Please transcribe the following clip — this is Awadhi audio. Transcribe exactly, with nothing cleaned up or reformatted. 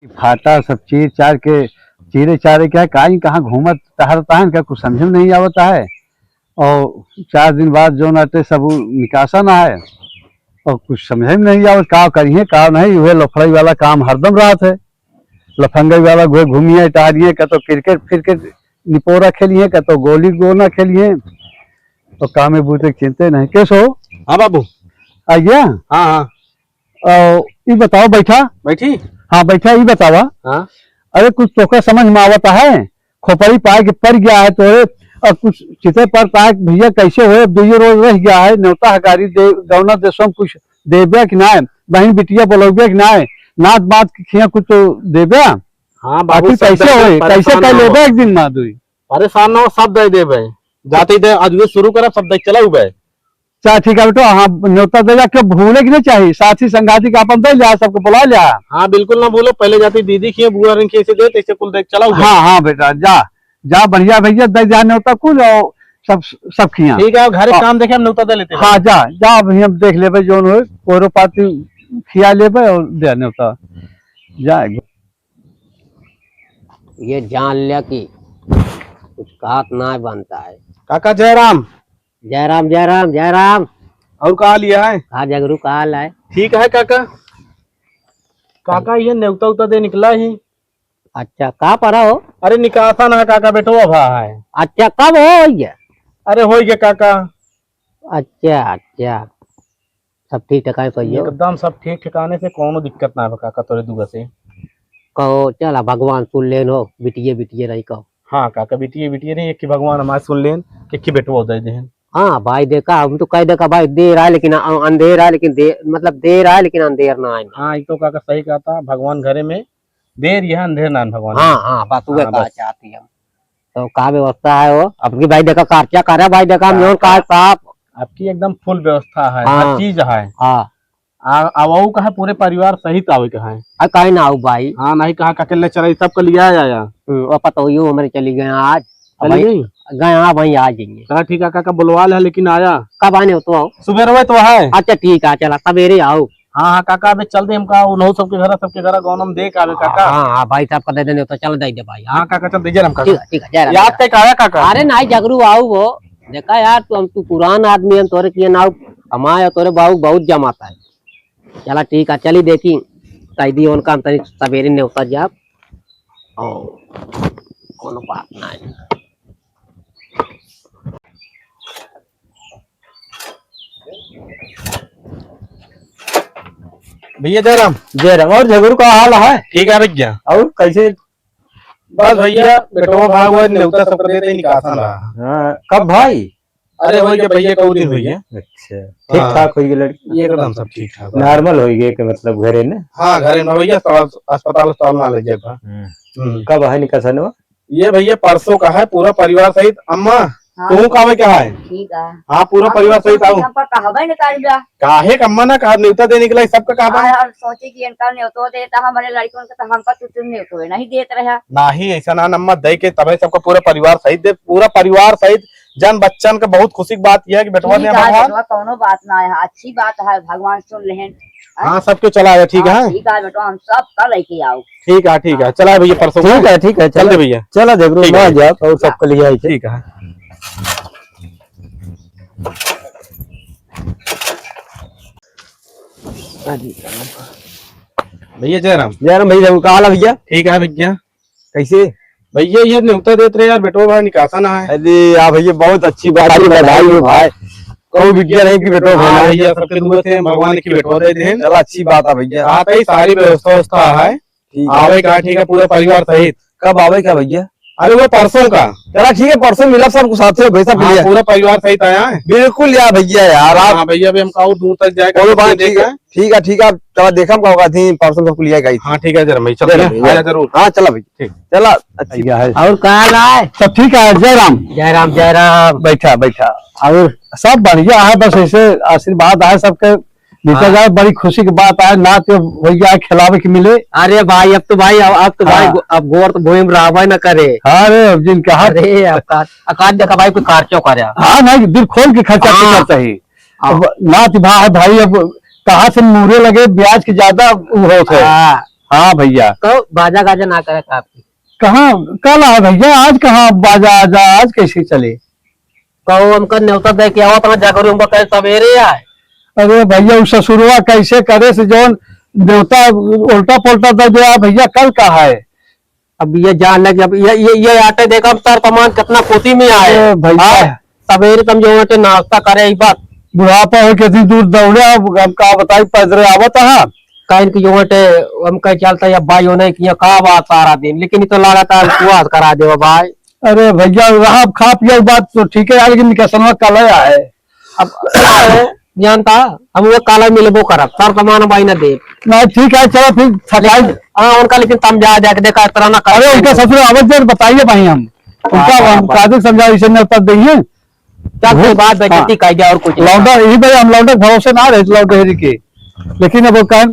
फाटा सब चीर चार के, चीरे चारे क्या, काई कहाँ घूमत टहरता है, इनका कुछ समझ में नहीं आवता है। और चार दिन बाद जौन आटे सब उ निकासा ना है, और कुछ समझ में नहीं आवत, का करिए, का नहीं, उहे लफड़ई वाला काम हरदम रहत है। लफंगई वाला घूमे घूमिए टहरिए, का तो क्रिकेट फिरकेट निपोरा खेलिए, का तो गोली गोना खेलिए, तो कामे बूते के चिंते नहीं। कैसे हो? हाँ बाबू। आ गया? हाँ, हाँ। और ई बताओ, बैठा। बैठी? हाँ, बैठा, ई बतावा। हाँ। अरे, कुछ तोका समझ में आवत है? खोपड़ी पाए के पड़ गया है तोरे, और कुछ चिते पर पाए के भैया कैसे होए, अब दुइये रोज रह गया है, नेवता हकारी दे, गौना देशम कुछ देबे कि नाय, बहिन बिटिया बोलौबे कि नाय, नात बात के खिया कुछ तो देबे। हाँ बाबू, आखिर सब कैसे दे, होए, कैसे परेशान कर ना हो। लेबे एक दिन मा दुई? परेशान ना हो, सब दे देबे। जाते ही दे, आज वे शुरू करब, सब दे चला उबे। अच्छा, ठीक है बेटो, हाँ, न्योता दे जा, के भूले के नहीं चाहिए, साथी संगाती के अपन दे लिया, सबको बुला लिया। हाँ, बिल्कुल ना भूलो, पहले जाती दीदी की, बुआ रंग की ऐसे दे, तैसे कुल देख चलाओ। हाँ, हाँ बेटा, जा, जा, बढ़िया भैया, दे जा न्योता कुल, और सब, सब खिया। ठीक है, घर एक और काम देखे, हम न्योता दे लेते हैं। हाँ, जा, जा, भैया, हम देख लेबे, जोन होए, कोरो पाती खिया लेबे और दे न्योता। जा। ये जान लिया कि कुछ कहत ना बनता है। काका जयराम। जयराम, जयराम, जयराम। और का हाल है? का जगरू का हाल है? ठीक है काका। काका, ये नेवता उता दे निकला ही। अच्छा, का पड़ा हो? अरे निकासा ना काका, बेटवा भा है। अच्छा, कब हो ये? अरे हो गया काका। अच्छा, अच्छा। सब ठीक ठिकाने कहियो। एकदम सब ठीक ठिकाने से, कोनो दिक्कत ना बा काका तोरे दुआ से। कहो, चला भगवान सुन लेन हो, बिटिये बिटिये रही कहो। हाँ काका, बिटिये बिटिये रही, एक ही भगवान हमारे सुन लेन, एक ही बेटवा दे देहन। हाँ भाई, देखा, हम तो कह देखा भाई, देर आए लेकिन अ-, अंधेर आए लेकिन दे-, मतलब देर आए लेकिन अंधेर ना आए। हाँ, ये तो काका सही कहता, भगवान घरे में देर यह अंधेर ना भगवान। हाँ, हाँ, बस उहे हाँ, कहा बस। चाहती हम। तो का व्यवस्था है हो? अब की भाई देखा, खर्चा करे भाई, देखा, हम का, जौन का का? साहब। आपकी एकदम फुल व्यवस्था है, हर हाँ। चीज है। हाँ। आ, आवऊ कहा, पूरे परिवार सहित आवे के है। आ, काहे ना आऊ भाई? हाँ, नहीं कहा, अकेले चले, सबके लिया आया। हम्म, वो पतोहियो हमारे चली गए आज। अब चली भाई, गई? गए, हाँ भाई, आ जाएंगे। चला ठीक है काका, बुलवा ले, लेकिन आया। कब आने हो तो आओ। सुबह रहे तो है। अच्छा ठीक है, चला सवेरे आओ। हाँ, हाँ, काका, अबे चल दे हमका, उन्हों सबके घर, सबके घर गौनम दे के आवे, काका। हाँ, हाँ, भाई साहब का दे देने तो चल दे दे भाई, हाँ। हाँ, काका, चल दे, जय राम, काका। ठीक है, ठीक है, जय राम, याद जय राम। कई काया, काका? अरे नहीं, जगरू आऊ वो। देखा यार, तू, हम, तू पुरान आदमी है, तोरे किए नाव कमाए और तोरे बाऊ बहुत जमाता है। चला ठीक है, चली देखी, कैदी उनका हम तनी सवेरे ने उतर जाब। और कोनो बात नहीं। भैया जयराम। जयराम। और झगरू का हाल है? ठीक है भैया। और कैसे? बस भैया, बेटवा भाग हुआ, नेवता सबके देते ही निकासन रहा। हाँ, कब भाई? अरे, हो गया भैया, कऊ दिन हो गया। अच्छा, हाँ। ठीक ठाक हो गई लड़की? एकदम सब ठीक ठाक। नॉर्मल हो गई कि मतलब घरे ने? हाँ, घरे में भैया, सब अस्पताल, अस्पताल ना ले जाए बा। हम्म। हम्म। कब है निकासनवा? ये भैया परसों का है, पूरा परिवार सहित। अम्मा, हाँ। तू का आवे का है? ठीक है। हाँ, पूरा हम परिवार तो सहित सोचे आओ। कि हमका कहबे न कर जा। काहे के अम्मा ना कहा, नेवता देने के लिए सबका कहबा। हाँ, हम सोचे कि इनका नेवतो देता हमारे लड़कों का, तो हमका तो तुम नेवतो नहीं देत रहा। नहीं, ऐसा ना अम्मा, दे के तबे सबका पूरा परिवार सहित दे, पूरा परिवार सहित जन बच्चन का बहुत खुशी की बात यह है कि बेटवा ने ठीक है, भगवान। बेटवा, कौनो बात ना है, अच्छी बात है, भगवान सुन लेहन। हाँ, सबके चला आया, ठीक हाँ, है? ठीक है बेटवा, हम सब कल लेके आओ। ठीक है, ठीक है, हाँ। चला भैया, परसों ठीक है, ठीक है, चल चला। दे भैया। चला देख लो, ठीक है। मैं जाओ और हाँ। सबके लिए आई थे। ठीक है। भैया जयराम। जयराम भैया, का हाल है भैया? ठीक है भैया। कैसे? भैया, ये न्योता देत रहे यार, बेटवा भाई निकासा ना है। अरे यार भैया, बहुत अच्छी बात है, बधाई हो भाई। कोई बिटिया नहीं कि बेटवा हाँ भाई। भैया, सबके दुआ से भगवान की बेटवा दे दें। चला, अच्छी बात है भैया। हाँ, तो ये सारी व्यवस्था, व्यवस्था है। ठीक है। आवे का, ठीक है, पूरा परिवार सहित। कब आवे का भैया? अरे, वो परसों का। चला, ठीक है, परसों मिला सबको साथ से, भाई साहब, हाँ, भैया। पूरा परिवार सहित आया है। बिल्कुल यार भैया, यार, आप हाँ भैया, अभी हमका और दूर तक जाए का बोलो भाई, ठीक है। ठीक है, ठीक है, आप चला देखा, हम का होगा थी, परसों सबको लिया गई। हाँ, ठीक है, जरा भाई, चल, जरा, आया जरूर। हाँ, चला भाई। ठीक। चला, अच्छी भैया है। और का हाल है? सब ठीक है, जय राम। जय राम, जय राम। बैठा, बैठा। और सब बढ़िया है, बस ऐसे आशीर्वाद है सबके। बीता हाँ। जाए, बड़ी खुशी की बात है, नाच के भैया खिलावे के मिले। अरे भाई, अब तो भाई, अब, अब तो भाई, हाँ। गो-, अब गोर तो भूमि में रहबे न करे। अरे, अब जिनके हाथ अरे, अब का, अब का देखा भाई, कोई खर्चो करे। हाँ, नहीं, दिल खोल के खर्चा हाँ। करना चाहिए। हाँ। अब नाच भा है भाई, अब कहाँ से मुहरे लगे, ब्याज के ज्यादा उ होत है। हाँ। हाँ भइया। कहो, बाजा गाजा ना करे का आपकी? कहाँ, कल आए भइया, आज कहाँ बाजा आजा, आज कैसे चले? कहो, हमका न्योता दे के आवत ना, जगरू हमका कहे सवेरे आए। अरे भइया, उ ससुरवा कैसे करे से जौन न्योता उल्टा पुल्टा दे दे, आ भइया, कल का है? अब ये जान ले कि अब ये, ये, ये आटे देखा, हम सर सामान कितना खुशी में आए। अरे भइया। हाँ, सवेरे तुम जो है नाश्ता करे, ई बात। बुढ़ापा हो, कितनी दूर दौड़े, अब हम का बताई, पैदल आवत है। काहे कि जो है, हम कहे चलता या भाई होने कि यहाँ का बात सारा दिन, लेकिन ये तो लगातार उपवास करा देवा भाई। अरे भइया, रहा खा पिया बात तो ठीक है यार, लेकिन निकसनवा कल है। अब जानता, हम वो काला मिलबो करब, सर सामान भाई ना दे। नहीं, ठीक है, चलो फिर थकाई। लेकिन, हाँ, उनका लेकिन समझा दे के देखा, इस तरह ना कर। अरे, उनका ससुर आवत दे, बताइए भाई हम। उनका हाँ, हम हाँ। कादिक समझा, इसे न्योता देंगे। चल, कोई बात, हाँ। बेइज्जती कर दिया और कुछ नहीं। लौंडा, यही भाई, हम लौंडा के भरोसे ना रहे, लौंडा हेरी के। लेकिन अब वो कहन,